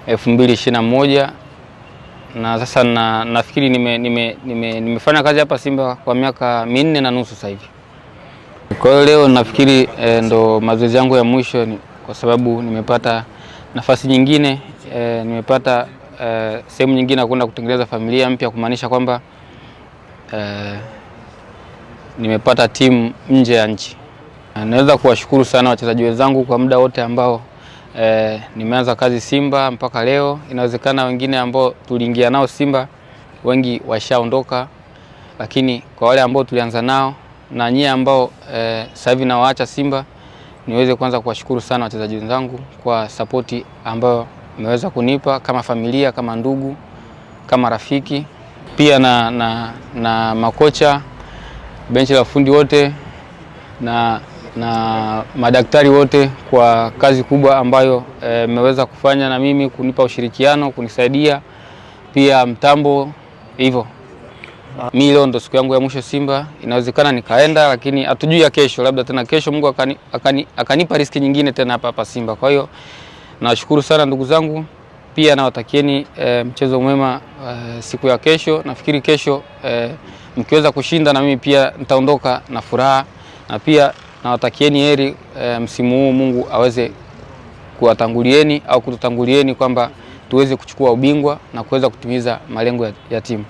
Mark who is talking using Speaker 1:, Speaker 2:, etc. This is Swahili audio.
Speaker 1: 2021 na sasa na, nafikiri nimefanya kazi hapa Simba kwa miaka 4.5 sasa hivi. Kwa hiyo leo nafikiri ndo mazoezi yangu ya mwisho ni, kwa sababu nimepata nafasi nyingine, nimepata sehemu nyingine ya kwenda kutengeneza familia mpya, kumaanisha kwamba nimepata timu nje ya nchi. Naweza kuwashukuru sana wachezaji wenzangu kwa muda wote ambao nimeanza kazi Simba mpaka leo. Inawezekana wengine ambao tuliingia nao Simba wengi washaondoka, lakini kwa wale ambao tulianza nao na nyie ambao sasa hivi nawaacha Simba, niweze kwanza kuwashukuru sana wachezaji wenzangu kwa sapoti ambayo mmeweza kunipa kama familia, kama ndugu, kama rafiki, pia na makocha, benchi la fundi wote na madaktari wote kwa kazi kubwa ambayo mmeweza kufanya na mimi kunipa ushirikiano, kunisaidia pia mtambo hivyo. Mi leo ndo siku yangu ya mwisho Simba, inawezekana nikaenda, lakini hatujui ya kesho, labda tena kesho Mungu akanipa riski nyingine tena hapa hapa Simba. Kwa hiyo nawashukuru sana ndugu zangu, pia nawatakieni mchezo mwema siku ya kesho. Nafikiri kesho mkiweza kushinda na mimi pia nitaondoka na furaha, na pia nawatakieni heri msimu huu Mungu aweze kuwatangulieni au kututangulieni kwamba tuweze kuchukua ubingwa na kuweza kutimiza malengo ya timu.